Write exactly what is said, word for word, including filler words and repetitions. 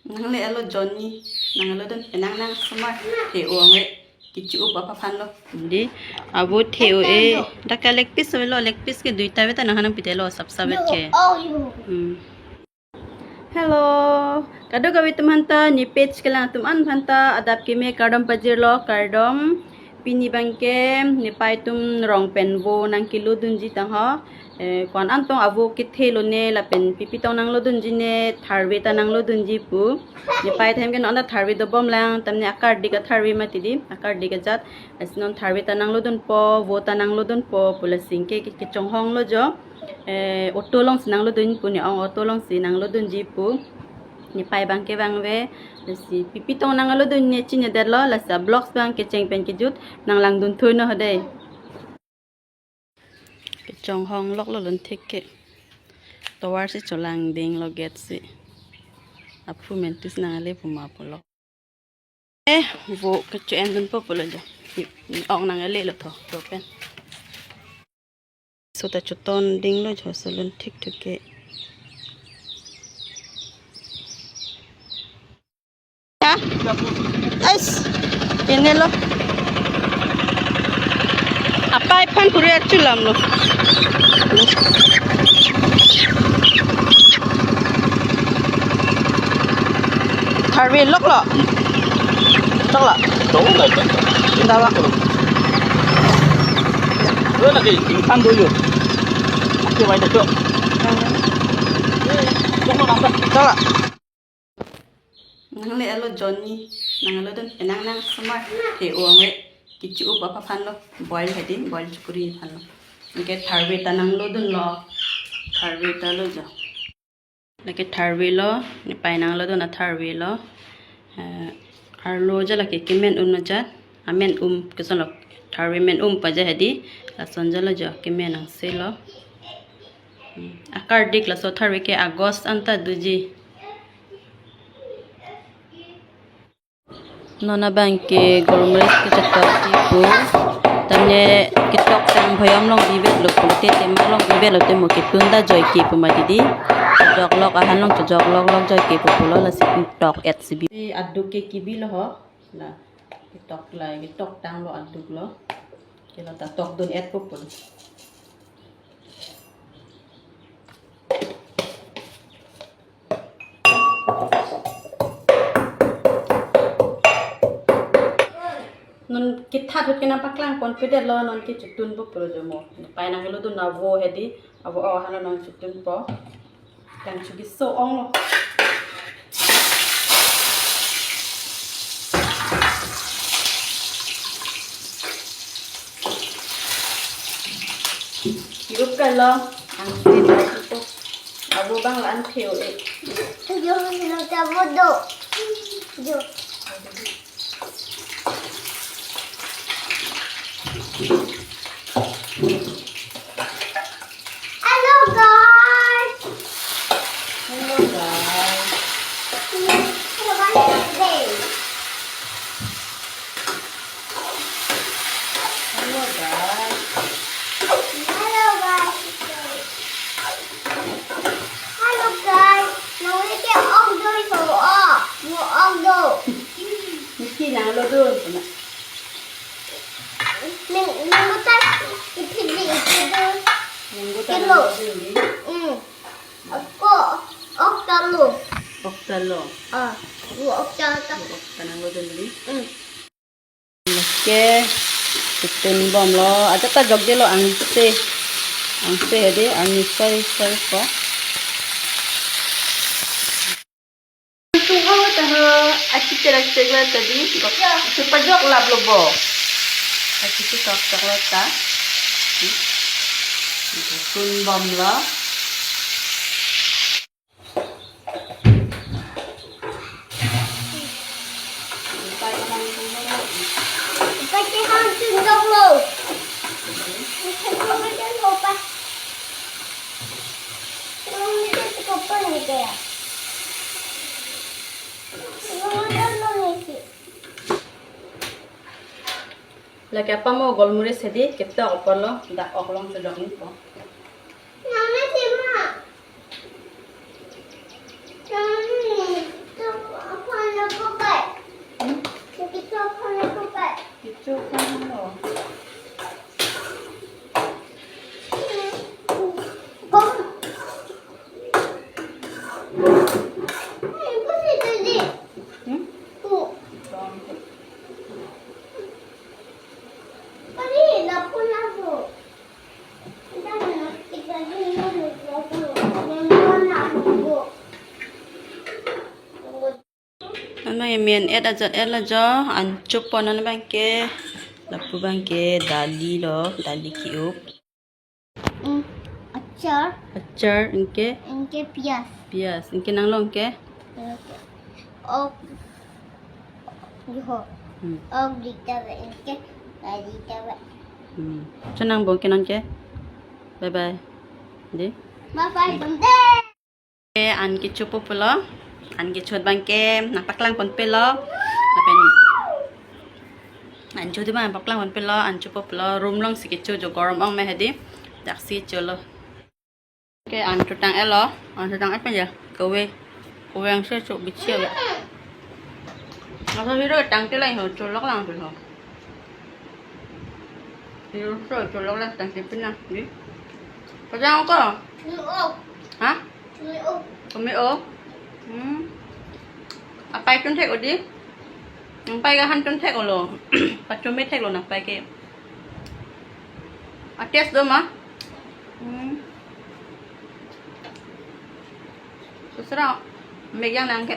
Nangle alo Johnny, nanglo dun penang nang sumar, he o ang le, kichu up aphan lo. Di, abo the o e, dak ka leg piece lo, leg piece ke duita beta nang hanam pite lo, sap sap ke. Oh, you. Hmm. Hello, kadokave atum aphanta, ne page kelang atum an aphanta adap keme kardom pajirlo, kardom. Pini abangke nepei atum rong pen vo nangkelo dunji tang ho. Eh, ko-an an tong avo kethe lone lapen pipi tong nanglo dunji ne, tharve ta nanglo dunji pu. Nepei atum ke non ta tharve dobom lang, tamne akardik atharve mati di, akardik ajat. Lasi non tharve ta nanglo dunpo, vo ta nanglo dunpo pu, lasi ke, ke, kechonghong lo jo. Eh, auto alongsi nanglo dun pu, ne ong auto alongsi nanglo dunji pu. Nepei abangke vangve, lasi pipi tong nanglo dun ne chinine detlo, lasi vlogs abang kecheng pen kejut nanglang dun thui no ho dei. Kechonghong lok lo lun thik ke. Tovar si cholang ding lo gate si. Aphu mentus nang ale pu ma pulo. Eh, vo kecho-en dunpo pulo jo. Ong nang ale lo tho, to pen. So ta choton ding lo jo, so lun thik thik ke. Ha? Ais, ini lo. Apa ipan puri achu lam lo. Tharve lok lo. Lok lo. Dawa. Lo lagi ingkan dulu. Oke, baik, Cok. Lok lo, nangkok. Lok lo. Nangle alo Johnny, nanglo dun penang nang sumar, he o ang le, kichu up aphan lo, boil hedi, boil chukuri aphan lo. Anke tharve ta nanglo dunlo, tharve ta lo jo. Lake tharve lo, nepei nanglo dun atharve lo. Eh, arlo ja lake kemen un ajat, amen um keson lo, tharve men um pa ja hedi, lason ja lo jo, kemen angse lo. Hmm, akardik laso tharve ke August anta doji. Non abangke golmores kechotokji pu. Tamne ketok tang bhoyom along bivet lo pu, te tema along bivet lo te mo ketun ta joike pu mati di. Chojok lok ahan along chojok lok lok joike pu pulo, lasi tok et si bi. Si aduk ke kibi lo ho. La ketok la ketok tang lo aduk lo. Ke lo ta tok dun et pu pulo. Non kithat ahut ke nangpaklang ponpe detlo, non ke chotun po pulo jo mo. Nepei nanglo dun avo hedi, avo o hano nang chotunpo. Kangchu keso ong lo. Ki-up kai lo, angse ta po. Avo abang la-an the o e. Jo, jo, ta vo do. Jo. Hello, guys. Hello, guys. Hello, guys, today. Hello, guys. Hello, guys, today. Hello, guys. Nang ini ke ong do iso, oh. Mo ong do. Niki nanglo dun. Ning, ning buta ipi di, ipi di. Ning buta kilo. Nanglo dun di. Hmm. Ako, ok ta lo. Ok ta lo. Ah, vo ok ta ta. Vo ok ta nanglo dun di. Hmm. Oke, chotun bomlo. Ajat ta jokje lo angse. Angse hedi, angse sai sai ko. Suha ta ha, achi cherak cherak ta di. Supajok lap lo bo. Achi si tok tok lo ta. Chotun bomlo. Pati hang tundok lo. Pati hang tundok lo, pa. Tundok lo, pa. Lake apa mo golmores hedi, ketok apor lo, dak ok along chojok ni po. Mama, sima. Mama, sima. Hmm? Anke men et ajat et lo jo, an chopon an abangke, lapu abangke dali lo, dali ki-up. Hmm, achar. Achar, anke? Anke piyaj. Piyaj, anke nang long ke? Anke. Ok. Yo. Hmm. Ok, dita be, anke. Dali ta be. Hmm. Chonang bong ke nang ke? Bye bye. Dei. Bye bye, Tante. An kechopo pulo, an kechot abangke nangpaklang ponpe lo, lapen an chot abang paklang ponpe lo, an chopo pulo, room alongsi kecho jo, gorom ong me hedi, daksi cholo. Anke an chotang et lo, an chotang et pen ya, kove, kove angse cho bichi ya. Laso hero tangte lang ho, cholok lang tu ho. Hero so cholok lang tangte pina, di. Pajang ko? Ni o. Ha? Ni o. Kami o. Hmm. Apei chonthek o dei. Nangpei ke han chonthek o lo. Pachome thek lo nangpei ke. A-taste do ma? Hmm. Terserah. Megang nang ke.